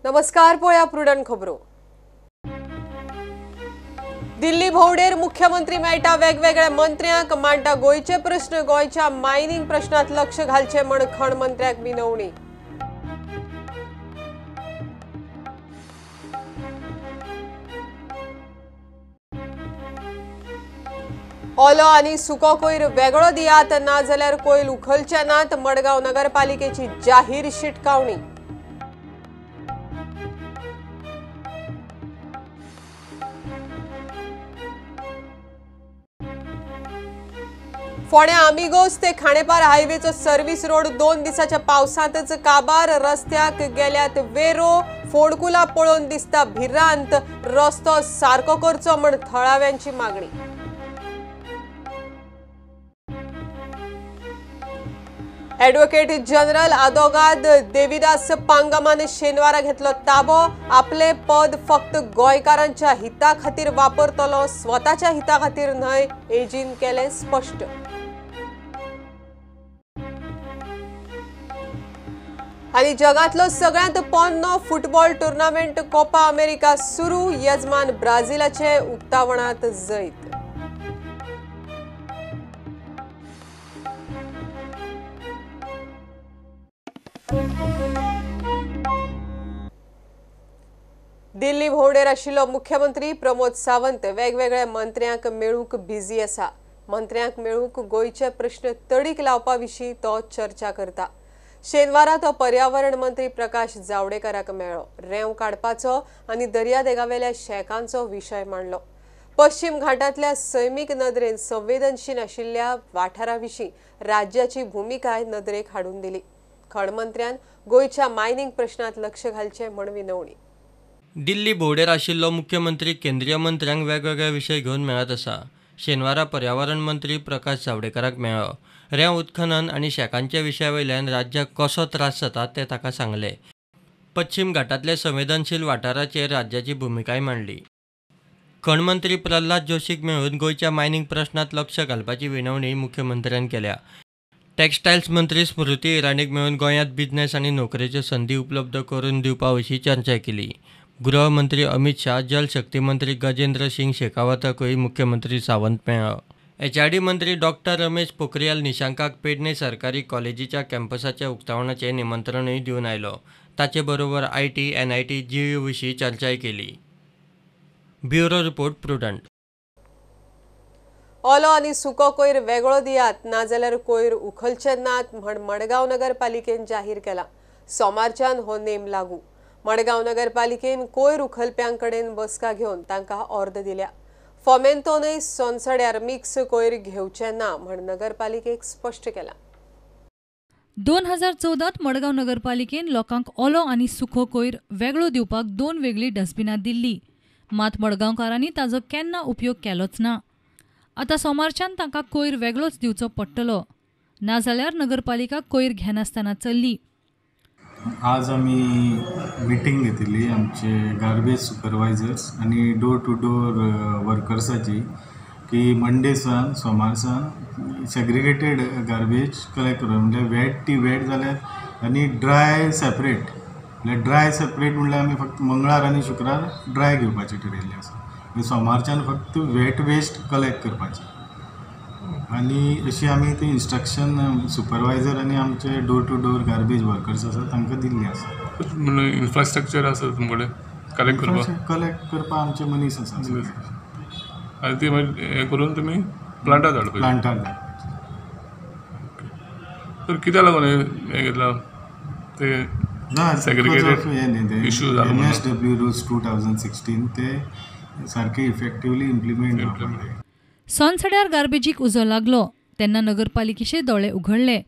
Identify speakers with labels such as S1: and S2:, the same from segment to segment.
S1: नमस्कार, पळया प्रुडंट खबरो। दिल्ली भोंवडेर मुख्यमंत्री मेळटा वेगवेगळ्या मंत्र्यांक, मांडटा गोंयचे प्रश्न, गोंयच्या मायनिंग प्रश्नात लक्ष घालचे म्हण खण मंत्र्यांक विनवणी। ओलो आनी सुको कोयर वेगळो दियात, ना जाल्यार कोयल उखलचे नात, मडगांव नगरपालिकेची जाहीर शिटकावणी। फोंड्या आमिगोस ते खांडेपार हायवेचो सर्व्हिस रोड 2 दिसाच्या पावसांतच काबार, रस्त्याक गेल्यात वेरो, फोडकुला पळोवन दिसता भिरांत, रस्तो सारको करचो म्हण थळाव्यांची मागणी। ॲडव्होकेट जनरल आदोगाद देविदास पांगमान शेनवारा घेतलो ताबो, आपले पद फक्त गोंयकारांच्या हिता खातीर वापरतलो, स्वताच्या हिता खातीर न्हय, एजीन केलें स्पश्ट। आनी जगांतलो सगळ्यांत पोन्नो फुटबॉल टुर्नामेंट कोपा अमेरिका सुरू, यजमान ब्राझिलाचे उक्तावणात जैत। दिल्ली भोंवडेर आशिल्लो मुख्यमंत्री प्रमोद सावंत वेगवेगळ्या मंत्र्यांक मेळूंक बिझी आसा। मंत्र्यांक मेळूंक गोंयचे प्रश्न तडीक लावपा विशीं तो चर्चा करता। शेनवारा तो पर्यावरण मंत्री प्रकाश जावडेकराक मेळ्ळो। रेंव काडपाचो आनी दर्यादेगावेल्या शेकांचो विशय मांडलो। पश्चिम घाटांतल्या सैमीक नदरेन संवेदनशील आशिल्ल्या वाठारा विशीं राज्याची भुमिकाय नदरेक हाडून दिली। खण मंत्र्यान गोंयच्या मायनिंग प्रश्नात लक्ष घालचें म्हण विनवणी।
S2: दिल्ली भोंवडेर आशिल्लो मुख्यमंत्री केंद्रीय मंत्र्यांक वेगवेगळे विशय घेवन मेळत आसा। शेनवारा पर्यावरण मंत्री प्रकाश जावडेकराक मेळ्ळो। रेंव उत्खनन आनी शेकांच्या विशया वयल्यान राज्याक कसो त्रास जाता तें ताका सांगलें। पश्चिम घाटांतल्या संवेदनशील वाठाराचेर राज्याची भुमिकाय मांडली। खण मंत्री प्रल्हाद जोशीक मेळून गोंयच्या मायनिंग प्रश्नांत लक्ष घालपाची विनवणी मुख्यमंत्र्यान केल्या। टेक्सटायल्स मंत्री स्मृती इराणीक मेळून गोंयांत बिझनेस आनी नोकरेच्यो संदी उपलब्ध करून दिवपा विशीं चर्चा केली। गृहमंत्री अमित शाह, जलशक्ती मंत्री गजेंद्र सिंग शेखावताकूय मुख्यमंत्री सावंत मेळ्ळो। एचआरडी मंत्री डॉक्टर रमेश पोखरियाल निशांकाक पेडणे सरकारी कॉलेजीच्या कॅम्पसाच्या उक्तावणाचें निमंत्रणूय दिवन आयलो। ताचे बरोबर IT, NIT, GU विशीं चर्चाय केली। Bureau report, Prudent.
S1: ओलो आनी सुको कोयर वेगळो दियात, ना जाल्यार कोयर उखलचे नात म्हण मडगांव नगरपालिकेन जाहीर केला। सोमारच्यान हो नेम लागू। मडगांव नगरपालिकेन कोयर उखलप्यां कडेन बसका घेवन तांकां ऑर्द दिल्या। फोमेंतोनय सोनसड्यार मिक्स कोयर घेवचे ना म्हण नगरपालिकेक स्पश्ट केला।
S3: 2014 मडगांव नगरपालिकेन लोकांक ओलो आनी सुको कोयर वेगळो दिवपाक 2 वेगळी डस्टबिनां दिल्ली। मात मडगांवकारांनी ताजो केन्ना उपयोग केलोच ना। आतां सोमारच्यान तांकां कोयर वेगळोच दिवचो पडटलो, नाजाल्यार नगरपालिका कोयर घेनासतना चल्ली।
S4: आज आमी मिटींग घेतिल्ली आमचे गार्बेज सुपरवायजर्स आनी डोर टू डोर वर्कर्साची की मंडे सावन सोमार सावन सेग्रिगेटेड गार्बेज कलेक्ट करप, म्हणल्यार वेट ती वेट जाल्यार आनी ड्राय सेपरेट, म्हणल्यार ड्राय सेपरेट म्हणल्यार आमी फक्त मंगळार आनी शुक्रार ड्राय घेवपाचें ठरयिल्लें आसा। सोमारच्यान फक्त वेट वेस्ट कलेक्ट करपाचें आनी अशी आमी ती इन्स्ट्रक्शन सुपरवायजर आनी आमचे door to door garbage workers आसा तांकां दिल्ली आसा।
S5: इन्फ्रास्ट्रक्चर आसा तुमचे कडेन कलेक्ट करपाक?
S4: कलेक्ट करपाक आमचे मनीस आसा
S5: आनी ती मागीर हें करून तुमी प्लांटार धाडपाचे?
S4: प्लांटार धाडपाचे।
S5: तर कित्याक लागून हें घेतलां ते?
S4: ना,
S5: सेग्रिगेटेड इशू जालो
S4: MSW rules 2016 ते सारके इफेक्टिवली इम्प्लिमेंट जावपाक जाय।
S3: सोनसड्यार गार्बेजीक उजो लागलो तेन्ना नगरपालिकेचे दोळे उघडले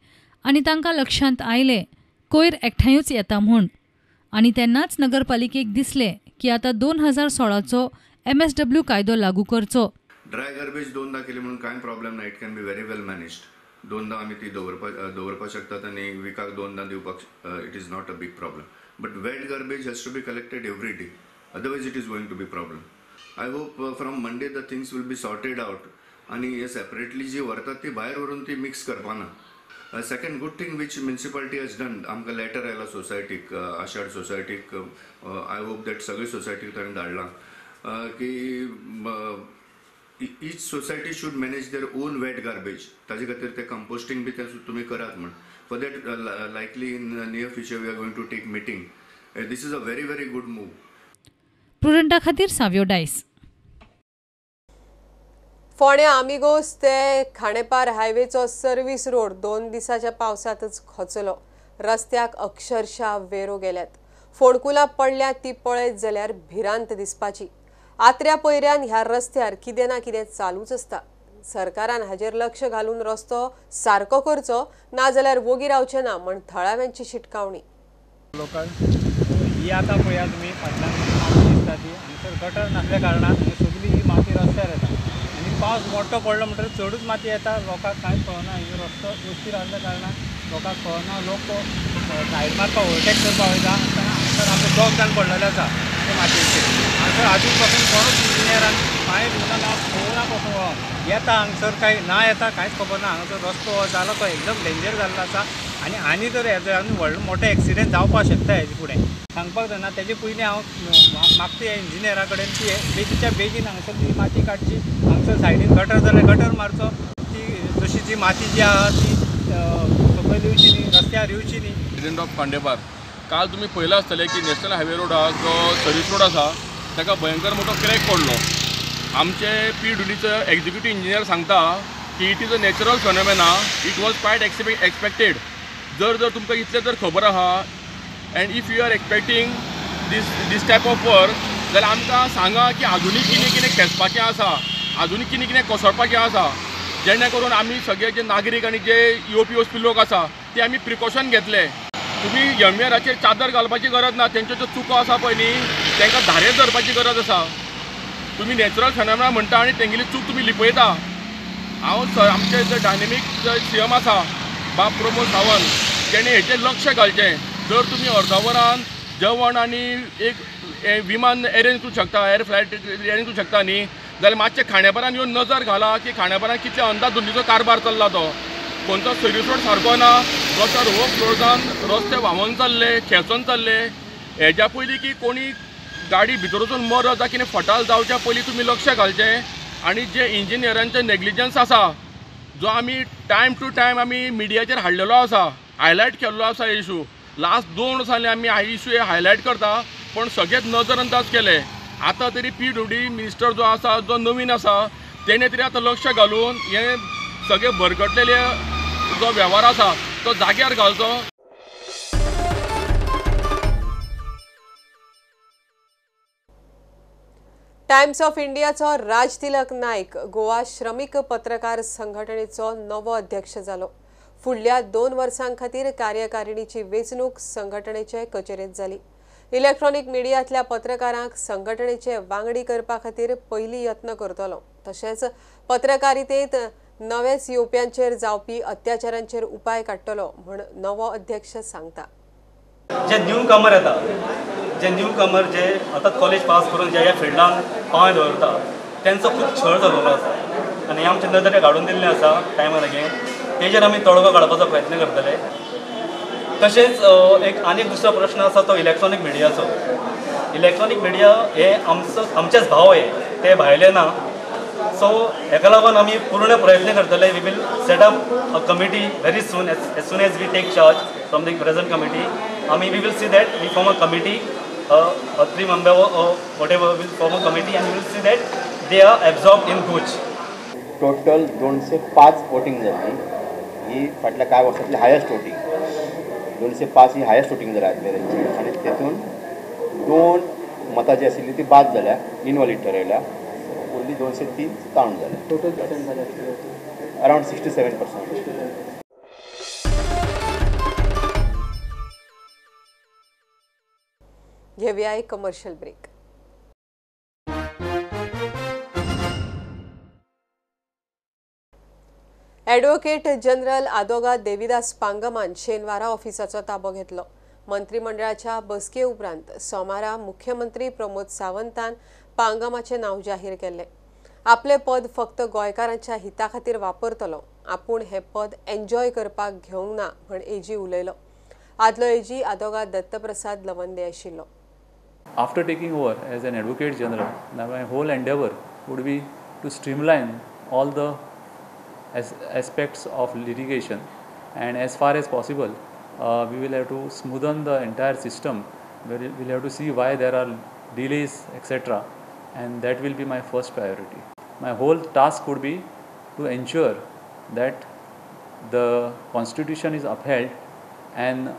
S3: आनी तांकां लक्षांत आयलें कोयर एकठांयूच येता म्हूण। आनी तेन्नाच नगरपालिकेक दिसलें की आतां 2016चो MSW कायदो लागू करचो।
S6: ड्राय गार्बेज दोनदा केली म्हणून कांय प्रॉब्लेम ना, it can be very well managed. दोनदा आमी ती दवरपाक शकतात आनी विकाक दोनदा दिवपाक it is not a big problem. But wet garbage has to be collected every day, otherwise it is going to be problem. I hope from Monday the things will be sorted out आनी हे separately जी व्हरतात ती भायर व्हरून ती mix करपाना। Second good thing which municipality has done, आमकां लेटर आयला सोसायटीक, आषाढ सोसायटीक, I hope that सगळे सोसायटीक ताणें धाडलां की each society should manage their own wet garbage. ताजे खातीर ते कंपोस्टींग बी ते तुमी करात म्हण. For that likely in near future we are going to take meeting. This is a very very good move.
S3: प्रुडंटा खातीर साव्यो डायस.
S1: फोंड्या आमिगोस ते खांडेपार हायवेचो सर्वीस रोड 2 दिसाच्या पावसांतच खोचलो. रस्त्याक अक्षरशः वेरो गेल्यात. फोंडकुलां पडल्यात ती पळयत जाल्यार भिरांत दिसपाची. आत्र्या पयऱ्यान ह्या रस्त्यार कितें ना कितें चालूच आसता. सरकारान हाजेर लक्ष घालून रस्तो सारको करचो, नाजाल्यार वोगी रावचें ना म्हण थळाव्यांची शिटकावणी.
S7: लोकांक ही आतां पळया तुमी फाटल्यान माती दिसता ती हांगसर गटर नासल्या कारणान सगळी ही माती रस्त्यार येता आनी पावस मोठो पडलो म्हणटकीर चडूच माती येता. लोकांक कांयच कळना. ही रस्तो वस्तीर आसल्या कारणान लोकांक कळना. लोक सायड मारपाक ओवरटेक करपाक वयता आसतना हांगसर आमचे 2 जाण पडलेले आसा ते मातयेचेर. हांगसर आजून पासून कोणूच इंजिनियरान कांय दिवना ना, पळोवना पासून येता हांगसर कांय ना येता कांयच खबर ना. हांगसर रस्तो जालो तो एकदम डेंजर जाल्लो आसा आनी आनी जर हेजो आनी व्हडलो मोठो एक्सिडेंट जावपाक शकता हेजे फुडें सांगपाक जायना. तेजे पयलीं हांव मागता ह्या इंजिनियरा कडेन की बेगीच्या बेगीन हांगसर ती माती काडची, हांगसर सायडीन गटर जाल्यार गटर मारचो, ती जशी जी माती जी आहा ती सकयल येवची न्ही, रस्त्यार येवची न्ही.
S5: प्रेसिडेंट ऑफ खांडेपार, काल तुमी पळयलां आसतलें की नॅशनल हायवे रोडाक जो सर्वीस रोड आसा ताका भयंकर मोठो क्रॅक पडलो. आमचे पीडब्ल्यूडीचो एक्झिक्युटीव इंजिनियर सांगता की it is a natural phenomena, it was quite expected. जर जर तुमकां इतलें जर खबर आहा and if you are expecting this this type of work जाल्यार आमकां सांगा की आजुनूय कितें कितें खेचपाचें आसा, आजुनूय कितें कितें कोसळपाचें आसा, जेणे करून आमी सगळे जे नागरीक आनी जे येवपी वचपी लोक आसा ते आमी प्रिकॉशन घेतले. तुमी एमआराचेर चादर घालपाची गरज ना, तेंच्यो ज्यो चुको आसा पळय न्ही तांकां धारेर धरपाची गरज आसा. तुमी नॅचरल फेनोमेना म्हणटा आनी तेंगेली चूक तुमी लिपयता. हांव आमचे जे डायनेमीक जे सीएम आसा बाब प्रमोद सावंत तेणें हेचेर लक्ष घालचें. जर तुमी अर्द वरान जेवण आनी एक विमान एरेंज करूंक शकता, एयर फ्लायट एरेंज करूंक शकता न्ही, जाल्यार मातशें खांडेपारान येवन नजर घाला की खांडेपारान कितले अंदाधुंदीचो कारभार चल्ला तो. खंयचो सर्वीस रोड सारको ना, गटर ओवरफ्लो जावन रस्ते व्हांवोन चल्ले, खेचोन चल्ले. हेज्या पयलीं की कोणी गाडी भितर वचून मरत जावं कितें फटाल जावच्या पयलीं तुमी लक्ष घालचें. आनी जे इंजिनियरांचे नेग्लिजन्स आसा जो आमी टायम टू टायम आमी मिडियाचेर हाडलेलो आसा, हायलायट केल्लो आसा इशू. लास्ट 2 वर्सांनी आमी इशू हायलायट करता पूण सगळेच नजर अंदाज केले. आतां तरी पीडब्ल्यूडी मिनिस्टर जो आसा, जो नवीन आसा, तेणें तरी आतां लक्ष घालून हे सगळे भरकटलेले जो वेव्हार आसा तो जाग्यार घालचो.
S1: टायम्स ऑफ इंडियाचो राजतिलक नायक गोवा श्रमीक पत्रकार संघटनेचो नवो अध्यक्ष जालो. फुडल्या 2 वर्सां खातीर कार्यकारिणीची वेंचणूक संघटनेचे कचेरेंत जाली. इलेक्ट्रॉनिक मिडियांतल्या पत्रकारांक संघटनेचे वांगडी करपा खातीर पयली यत्न करतलो. तशेंच पत्रकारितेंत नवेच येवप्यांचेर जावपी अत्याचारांचेर उपाय काडटलो म्हूण नवो अध्यक्ष सांगता.
S8: जे न्यू कमर येता, जे न्यू कमर जे आतां कॉलेज पास करून जे ह्या फिल्डान पांय दवरता तेंचो खूब छळ जाल्लो आसा आनी हें आमचे नदरेक हाडून दिल्लें आसा टायम आनी अगेन. तेजेर आमी तोडगो काडपाचो प्रयत्न करतले. तशेंच एक आनी दुसरो प्रश्न आसा तो इलेक्ट्रॉनीक मिडियाचो. इलेक्ट्रॉनीक मिडिया हे आमचो आमचेच भाव हे, ते भायले ना. सो हेका लागून आमी पूर्ण प्रयत्न करतले. We will set up a committee very soon, as soon as we take charge from the present committee. आमी we will see that we form a committee, 3 member whatever will form a committee and will see that they are absorb in GOCH.
S9: Total 205 voting जाली. ही फाटल्या कांय वर्सांतली highest voting, 205 ही highest voting जाल्या आजमेरेनची. आनी तेतून 2 मतां जी आशिल्ली ती बाद जाल्या, इनवॅलीड ठरयल्या. ओन्ली 203 काउंट जाल्या.
S10: टोटल पर्सेंट जाले
S9: अरावंड 67%.
S1: घेवया एक कमर्शियल ब्रेक. ॲडव्होकेट जनरल आदोगा देविदास पांगमान शेनवारा ऑफिसाचो ताबो घेतलो. मंत्रिमंडळाच्या बसके उपरांत सोमारा मुख्यमंत्री प्रमोद सावंतान पांगमाचें नांव जाहीर केलें. आपले पद फक्त गोंयकारांच्या हिता खातीर वापरतलो, आपूण हे पद एन्जॉय करपाक घेवंक ना म्हण एजी उलयलो. आदलो एजी आदोगाद दत्तप्रसाद लवंदे आशिल्लो.
S10: After taking over as an advocate general, now my whole endeavor would be to streamline all the aspects of litigation, and as far as possible we will have to smoothen the entire system. We will have to see why there are delays, etc., and that will be my first priority. My whole task would be to ensure that the constitution is upheld and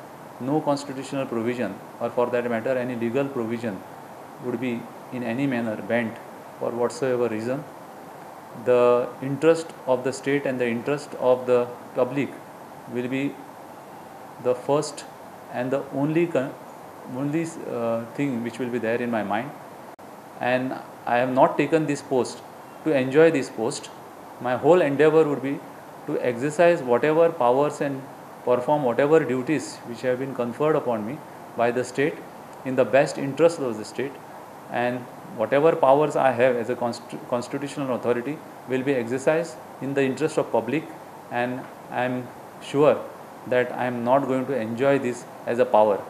S10: no constitutional provision, or for that matter any legal provision, would be in any manner bent for whatsoever reason. The interest of the state and the interest of the public will be the first and the only thing which will be there in my mind. And I have not taken this post to enjoy this post. My whole endeavor would be to exercise whatever powers and perform whatever duties which have been conferred upon me by the state in the best interest of the state, and whatever powers I have as a constitutional authority will be exercised in the interest of public, and I am sure that I am not going to enjoy this as a power.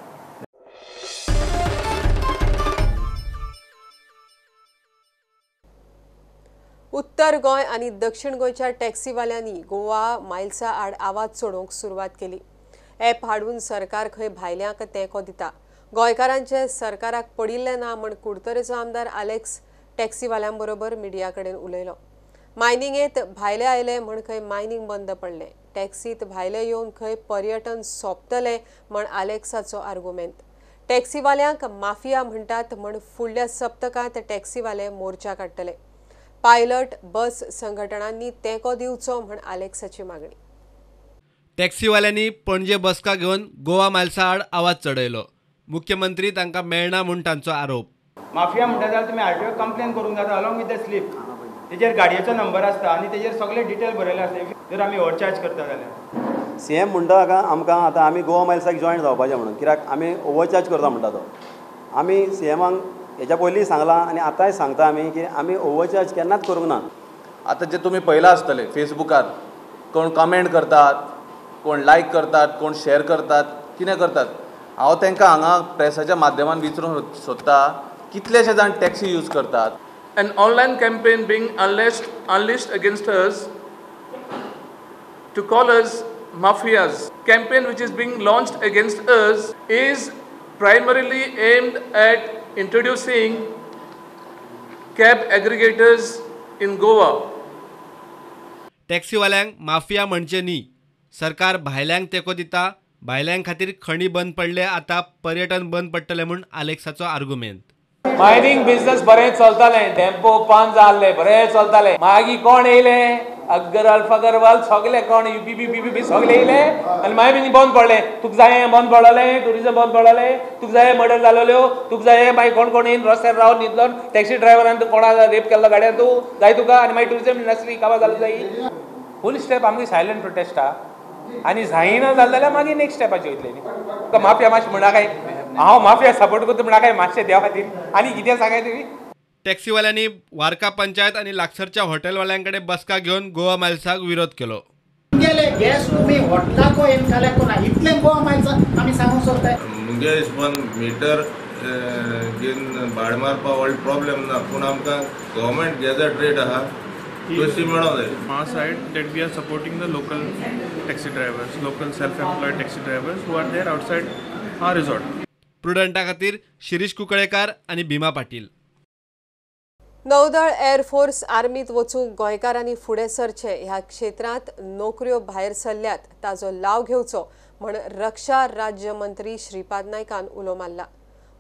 S1: उत्तर गोंय आनी दक्षिण गोंयच्या टॅक्सीवाल्यांनी गोवा मायल्सा आड आवाज चडोवंक सुरवात केली. App हाडून सरकार खंय भायल्यांक तेंको दिता, गोंयकारांचे सरकाराक पडिल्लें ना म्हण कुडतरेचो आमदार आलेक्स टॅक्सीवाल्यां बरोबर मिडिया कडेन उलयलो. मायनिंगेत भायले आयले म्हण खंय मायनिंग बंद पडलें, टॅक्सीत भायले येवन खंय पर्यटन सोंपतलें म्हण आलेक्साचो आर्गुमेंत. टॅक्सीवाल्यांक माफिया म्हणटात म्हण फुडल्या सप्तकांत टॅक्सीवाले मोर्चा काडटले. पायलट बस संघटनांनी तेंको दिवचो म्हण आलेक्साची मागणी.
S11: टॅक्सीवाल्यांनी पणजे बसका घेवन गोवा मायल्सा आड आवाज चडयलो. मुख्यमंत्री तांकां मेळना म्हूण तांचो आरोप.
S12: माफिया म्हणटा जाल्यार तुमी आरटीओ कंप्लेन करूंक जाता अलॉंग विथ the slip. तेजेर गाडयेचो नंबर आसता आनी तेजेर सगळे डिटेल बरयले आसता. जर आमी ओवरचार्ज करता जाल्यार
S9: सीएम म्हणटा आमकां आतां आमी गोवा मायल्साक जॉयन जावपाचें म्हणून, कित्याक आमी ओवरचार्ज करता म्हणटा तो. आमी सीएमाक हेच्या पयलीं सांगलां आनी आतांय सांगता आमी की आमी ओवरचार्ज केन्नाच करूंक ना.
S13: आतां जे तुमी पळयलां आसतलें फेसबुकार कोण कमेंट करतात, कोण लायक करतात, कोण शेअर करतात, कितें करतात. हांव तांकां हांगा प्रेसाच्या माध्यमान विचारूंक सोदता कितलेशे जाण टॅक्सी यूज करतात.
S14: An online campaign being unleashed against us to call us mafias. Campaign which is being launched against us is primarily aimed at introducing cab aggregators in Goa.
S11: टॅक्सीवाल्यांक माफिया म्हणचे न्ही, सरकार भायल्यांक तेंको दिता, भायल्यां खातीर खणी बंद पडले, आतां पर्यटन बंद पडटलें म्हूण आलेक्साचो आर्गुमेंत.
S15: मायनिंग बिझनेस बरें चलतालें, टेम्पो पांच जाल्ले बरें चलतालें. मागीर कोण येयले, अग्रवाल फगरवाल सगळे कोण युपी बी बी बी सगळे येयले आनी मायनिंग बंद पडलें. तुका जाय बंद पडलें, टुरिजम बंद पडलें, तुका जाय मर्डर जालेल्यो, तुका जाय मागीर कोण कोण येवन रस्त्यार रावन न्हिदलो, टॅक्सी ड्रायव्हरान तूं कोणा रेप केल्लो गाडयान तूं जाय तुका, आनी मागीर टुरिजम इंडस्ट्री काबार जाली जाय. फूल स्टेप आमची सायलंट प्रोटेस्ट आहा आनी जायना जालें जाल्यार मागीर नेक्स्ट स्टेपाचेर वयतले न्ही. माफिया मातशें म्हणा काय हांव माफिया सपोर्ट करता म्हणा काय मातशें देवा खातीर आनी कितें सांगाय तुमी.
S11: टॅक्सीवाल्यांनी वार्का पंचायत आनी लागसरच्या हॉटेलवाल्यांकडे बसका घेवन गोवा मायल्साक विरोध केलो.
S16: तुमगेले गॅस तुमी हॉटेलाको येवन कलेक्ट करना इतलें गोवा मायल्सा आमी सांगूंक सोदताय.
S17: मुगे हिशोबान मिटर घेवन भाड मारपा व्हडलो प्रॉब्लेम ना, पूण आमकां गव्हर्मेंट गॅझेट रेट आहा तशी मेळोंक जाय.
S18: My side that we are supporting the local taxi drivers, local self employed taxi drivers who are there outside our resort.
S11: प्रुडंटा खातीर शिरीष कुंकळेकार आनी भीमा पाटील.
S1: नौदळ एअरफोर्स आर्मीत वचूंक गोंयकारांनी फुडें सरचें, ह्या क्षेत्रांत नोकऱ्यो भायर सरल्यात ताजो लाव घेवचो म्हण रक्षा राज्यमंत्री श्रीपाद नायकान उलो मारला.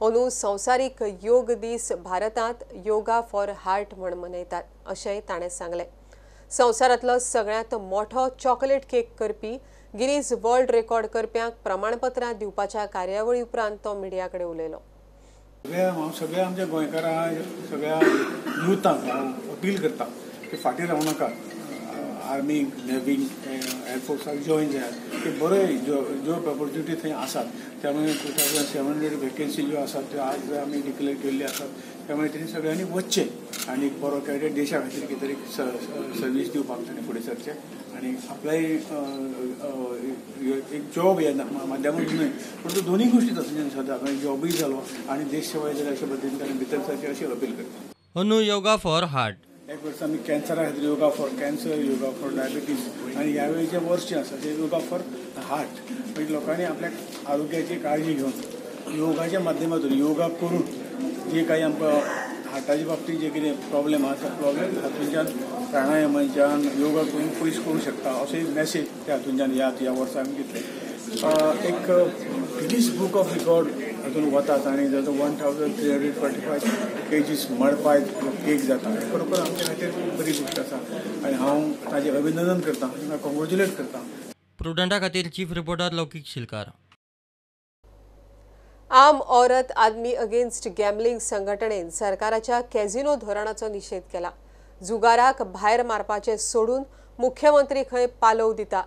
S1: अंदू संवसारीक योग दीस भारतांत योगा फॉर हार्ट म्हण मनयतात अशेंय ताणें सांगलें. संवसारांतलो सगळ्यांत मोठो चॉकलेट केक करपी गिनीज वर्ल्ड रेकॉर्ड करप्यांक प्रमाणपत्रां दिवपाच्या कार्यावळी उपरांत तो मिडिया कडेन उलयलो.
S19: हांव सगळ्या आमच्या गोंयकारांक, सगळ्या युथांक हांव अपील करता की फाटीं रावूं नाका. आर्मीक, नेव्हीक, एअरफोर्साक जॉयन जायात की बरे जॉब ऑपॉर्च्युनिटी थंय आसात. त्यामुळे 2700 वेकन्सी ज्यो आसात त्यो आज आमी डिक्लेअर केल्ल्यो आसात. त्यामुळे तेणी सगळ्यांनी वचचें आनी बरो कॅडेट देशा खातीर कितें तरी सर्वीस दिवपाक ताणें फुडें सरचें आनी आपल्याय एक जॉब ह्या माध्यमांतून न्हय पूण तो दोनूय गोश्टी तसो सदां जॉबूय जालो आनी देश सेवाय जाली अशे पद्दतीन ताणें भितर सरचें अशी अपील करता.
S2: अंदू योगा फॉर हार्ट.
S19: एक वर्स आमी कॅन्सरा खातीर yoga for cancer, yoga for diabetes आनी ह्या वेळी जें वर्स जें आसा तें योगा फॉर हार्ट. म्हणजे लोकांनी आपल्या आरोग्याची काळजी घेवन योगाच्या माध्यमातून योगा करून जे काही आमकां हार्टाच्या बाबतींत जे कितें प्रॉब्लेम आसा तो प्रॉब्लेम हातूंच्यान प्राणायामाच्यान योगा करून पयस करूंक शकता असो एक मॅसेज त्या हातूंच्यान ह्या वर्सा आमी दितले. एक गिनीज बूक ऑफ रिकॉर्ड हातून वतात आनी जाचो 1345 kgs मडपाय केक जाता हे बरोबर आमच्या खातीर खूब बरी गोश्ट आसा आनी हांव ताजें अभिनंदन करता, तांकां कॉंग्रेच्युलेट करता.
S2: प्रुडंटा खातीर चीफ रिपोर्टर लौकीक शिलकार.
S1: आम औरत आदमी अगेन्स्ट गॅम्बलिंग संघटनेन सरकाराच्या कॅझिनो धोरणाचो निषेध केला. जुगाराक भायर मारपाचें सोडून मुख्यमंत्री खंय पालव दिता.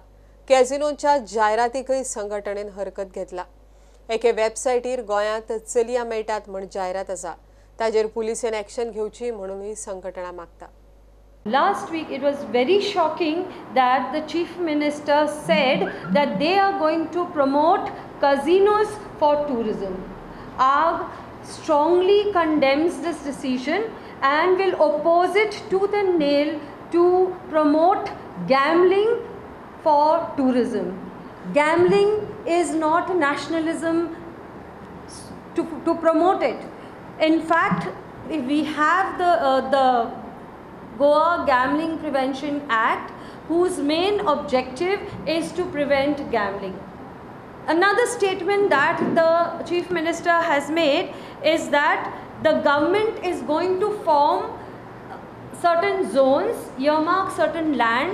S1: कॅझिनोच्या जायरातीकय संघटनेन हरकत घेतला. एके वेबसायटीर गोंयांत चलयां मेळटात म्हण जायरात आसा, ताजेर पुलिसेन एक्शन घेवची म्हणूनय संघटना मागता.
S20: Last week it was very shocking that the Chief Minister said that they are going to promote casinos for tourism. AAG strongly condemns this decision and will oppose it tooth and nail to promote gambling for tourism. Gambling is not nationalism to promote it. In fact, if we have the Goa Gambling Prevention Act, whose main objective is to prevent gambling. Another statement that the Chief Minister has made is that the government is going to form certain zones, earmark certain land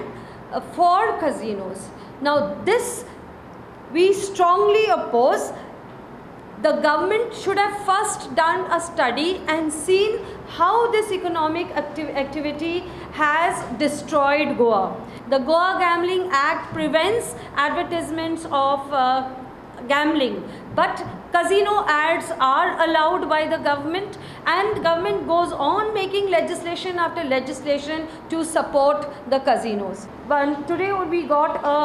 S20: for casinos. Now this we strongly oppose. The government should have first done a study and seen how this economic activity has destroyed Goa. The Goa Gambling Act prevents advertisements of gambling, but casino ads are allowed by the government, and government goes on making legislation after legislation to support the casinos. But today we got a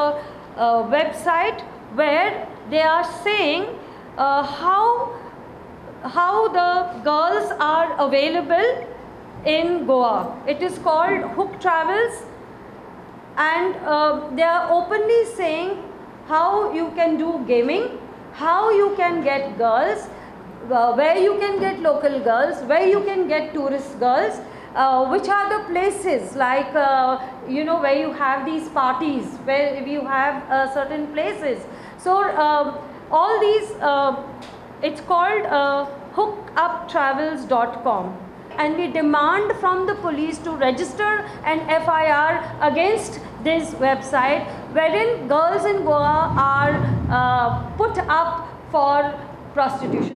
S20: website where they are saying how the girls are available in Goa. It is called Hook Travels, and they are openly saying how you can do gaming, how you can get girls, where you can get local girls, where you can get tourist girls, which are the places like, you know, where you have these parties, where you have certain places. So all these, it's called hookuptravels.com, and we demand from the police to register an FIR against this website wherein girls in Goa are put up for prostitution.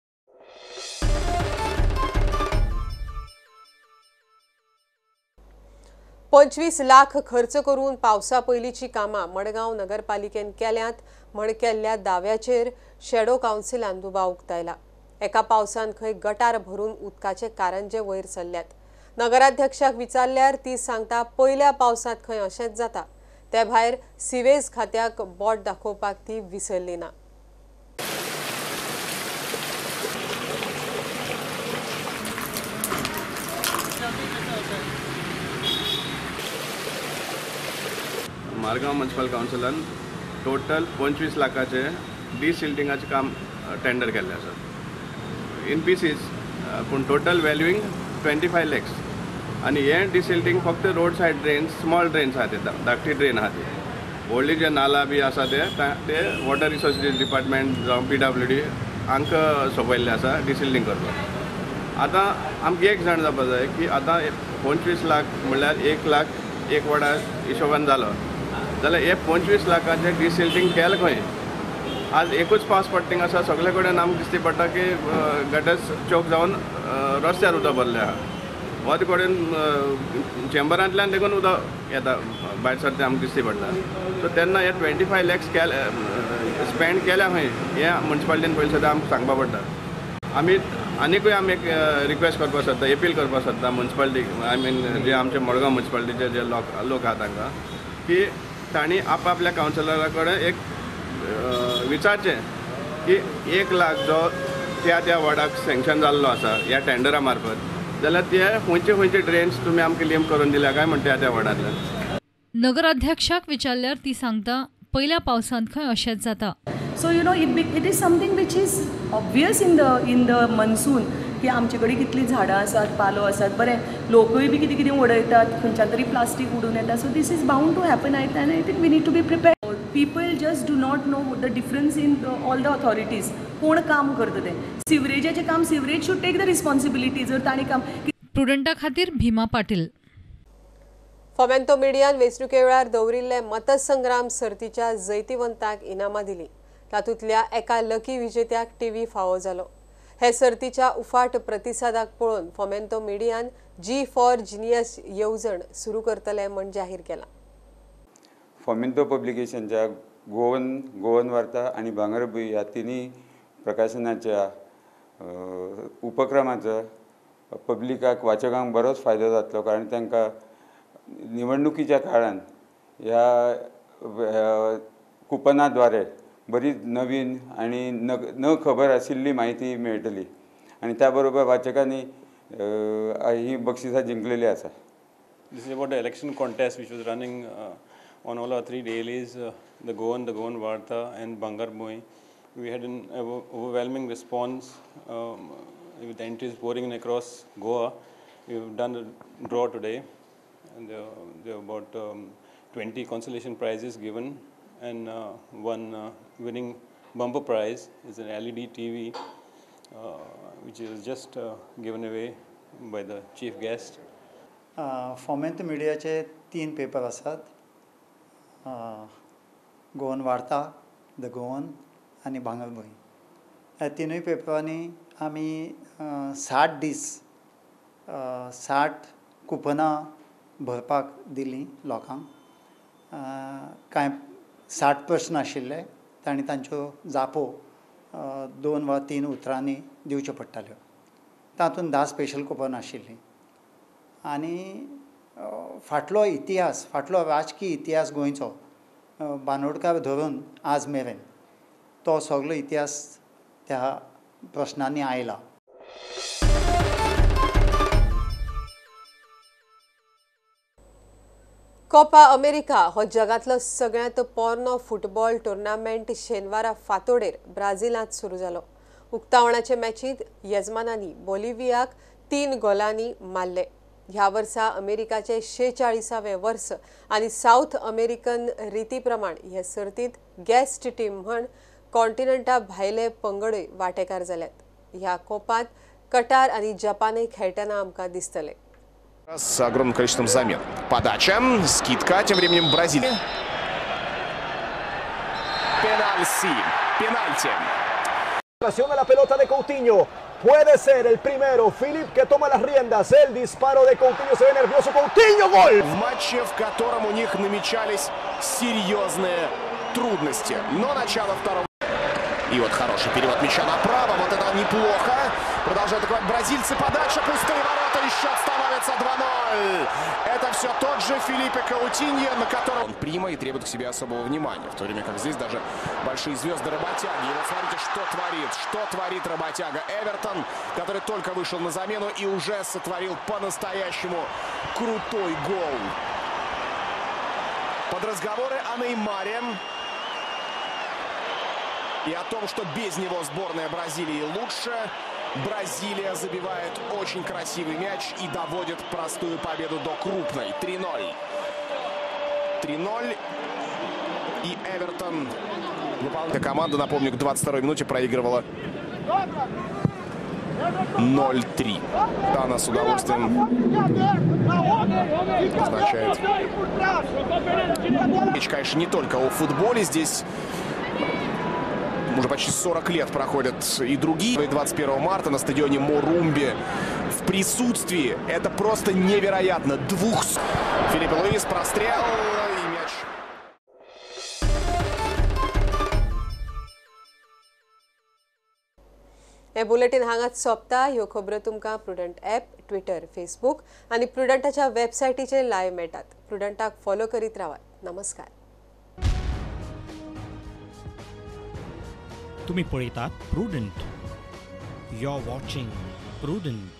S1: 25 lakh खर्च करून पावसा पयलींची कामां मडगांव नगरपालिकेन केल्यांत म्हण केल्ल्या दाव्याचेर shadow कावन्सिलान दुबाव उक्तायला. एका पावसान खंय गटार भरून उदकाचे कारंजे वयर सरल्यात. नगराध्यक्षाक विचारल्यार ती सांगता पयल्या पावसांत खंय अशेंच जाता. ते भायर सिवेज खात्याक बोट दाखोवपाक ती विसरली ना.
S17: मारगांव म्युनिसिपल कावन्सिलान टोटल 25 लाखाचे डिसिल्टिंगाचें काम टेंडर केल्लें आसा इन पिसीस, पूण टोटल वॅल्यूइंग 25 लॅक्स. आनी हें डिसिल्टींग फक्त road side drains, small drains आहा ते, धाकटी ड्रेन आहा ती. व्हडली जे नाला बी आसा ते ते वॉटर रिसोर्सीस डिपार्टमेंट जावं PWD हांकां सोंपयल्लें आसा डिसिल्टींग करपाक. आतां आमकां एक जाण जावपा जाय की आतां 25 लाख म्हणल्यार 1 लाख एक वडा हिशोबान जालो जाल्यार हे 25 लाखाचें डिसिल्टींग केलें खंय? आज एकूच पावस पडटा थिंगा आसा सगळे कडेन आमकां दिश्टी पडटा की गटर्स चोक जावन रस्त्यार उदक भरलें आहा. वत कडेन चेंबरांतल्यान देखून उदक येता भायर सरता आमकां दिश्टी पडटा. सो तेन्ना हे 25 लॅक्स स्पेंड केल्या खंय हें मुन्सिपालिटीन पयलीं सुद्दां आमकां सांगपा पडटा. आमी आनिकूय आमी एक रिक्वेस्ट करपाक सोदता, एपील करपाक सोदता मुन्सिपालिटीक, I mean जे आमचे मडगांव मुन्सिपालिटीचे जे लोक आहा तांकां की तांणी आपआपल्या कावन्सिलरा कडेन एक विचारचें की 1 लाख जो त्या त्या वॉर्डाक सँक्शन जाल्लो आसा ह्या टेंडरा मार्फत जाल्यार ते खंयचे खंयचे ड्रेन्स तुमी आमकां क्लेम करून दिल्या काय म्हण त्या त्या वॉर्डांतल्यान.
S3: नगराध्यक्षाक विचारल्यार ती सांगता पयल्या पावसांत खंय अशेंच जाता.
S21: So you know it is something which is obvious in the monsoon की आमचे कडेन कितलीं झाडां आसात, पालो आसात, बरें लोकूय बी कितें कितें उडयतात, खंयच्यान तरी प्लास्टीक उडून येता. So this is bound to happen and I think we need to be prepared. People just do not know the difference in all the authorities. कोण काम करता तें सिवरेजाचें काम, sewerage should take the responsibility जर तांणी काम.
S3: प्रुडंटा खातीर भीमा पाटील.
S1: फोमेंतो मिडियान वेंचणुके वेळार दवरिल्ले मतसंग्राम सर्तीच्या जैतिवंताक इनामां दिली. तातूंतल्या एका लकी विजेत्याक टीव्ही फावो जालो. हे सर्तीच्या उफाट प्रतिसादाक पळोवन फोमेंतो मिडियान जी फॉर जिनियस येवजण सुरू करतले म्हूण जाहीर केला.
S22: फोमेंतो पब्लिकेशनच्या गोवन वार्ता आनी भांगरभूंय ह्या तिनूय प्रकाशनाच्या उपक्रमाचो पब्लिकाक, वाचकांक बरोच फायदो जातलो, कारण तांकां निवडणुकीच्या काळान ह्या कुपना द्वारे बरीच नवीन आनी न खबर आशिल्ली म्हायती मेळटली आनी त्या बरोबर वाचकांनी ही बक्षिसां जिंकलेली आसा.
S23: This is about the election contest which was running on all our three dailies, the Goan Varta and Bhangarbhuin. We had an overwhelming response with entries pouring in across Goa. We have done a draw today, and there were about 20 consolation prizes given, and one winning bumper prize is an LED TV, which is just given away by the chief guest.
S24: Fomento मिडियाचे 3 paper आसात, Goan Varta, the Goan आनी भांगरभूंय. ह्या तिनूय पेपरांनी आमी 60 दीस 60 कुपनां भरपाक दिलीं लोकांक. कांय 60 प्रश्न आशिल्ले, तांणी तांच्यो जापो 2 वा 3 उतरांनी दिवच्यो पडटाल्यो. तातूंत 10 स्पेशल कुपन आशिल्लीं. आनी फाटलो इतिहास, फाटलो राजकीय इतिहास गोंयचो बांदोडकार धरून आज मेरेन तो सगलो इतिहास त्या प्रश्नांनी आयला.
S1: कोपा अमेरिका हो जगांतलो सगळ्यांत पोरणो फुटबॉल टुर्नामेंट शेनवारा फातोडेर ब्राझिलांत सुरू जालो. उक्तावणाचे मॅचींत येजमानांनी बोलिव्हियाक 3 गोलांनी मारले. ह्या वर्सा अमेरिकाचे 46वे वर्स आनी सावथ अमेरिकन रिती प्रमाण हे सर्तींत गेस्ट टीम म्हण कॉन्टिनंटा भायले पंगडूय वांटेकार जाल्यात. ह्या कोपांत कटार आनी जपानय खेळटना आमकां दिसतले.
S25: С огромным количеством замен. Подача, скидка, тем временем Бразилия. Пенальти, пенальти.
S26: A la pelota de Coutinho. Puede ser el primero. Filip que toma las riendas. El disparo de Coutinho, se ve nervioso. Coutinho, gol.
S25: В матче, в котором у них намечались серьезные трудности. Но начало второго. И вот хороший перевод мяча направо. Вот это неплохо. Продолжают атаковать бразильцы. Подача, пустые ворота. И счет становится 2-0. Это все тот же Филиппе Каутиньо, на котором он прима и требует к себе особого внимания. В то время как здесь даже большие звезды работяги. И вот смотрите, что творит работяга Эвертон, который только вышел на замену и уже сотворил по-настоящему крутой гол. Под разговоры о Неймаре и о том, что без него сборная Бразилии лучше, Бразилия забивает очень красивый мяч и доводит простую победу до крупной. 3-0. 3-0. И Эвертон выполняет. Команда, напомню, к 22-й минуте проигрывала 0-3. Она с удовольствием означает. Речь, конечно, не только о футболе. Здесь уже почти 40 лет проходят и другие. 21 марта на стадионе Морумби В присутствии. Это просто невероятно. Двух... Филипп Луис, прострел и мяч.
S1: हे बुलेटीन हांगाच सोंपता. ह्यो खबरो तुमकां प्रुडंट ॲप, ट्विटर, फेसबूक आनी प्रुडंटाच्या वेबसायटीचेर लायव्ह मेळटात. प्रुडंटाक फॉलो करीत रावात. नमस्कार.
S4: तुम्ही पळयतात Prudent. You are watching Prudent.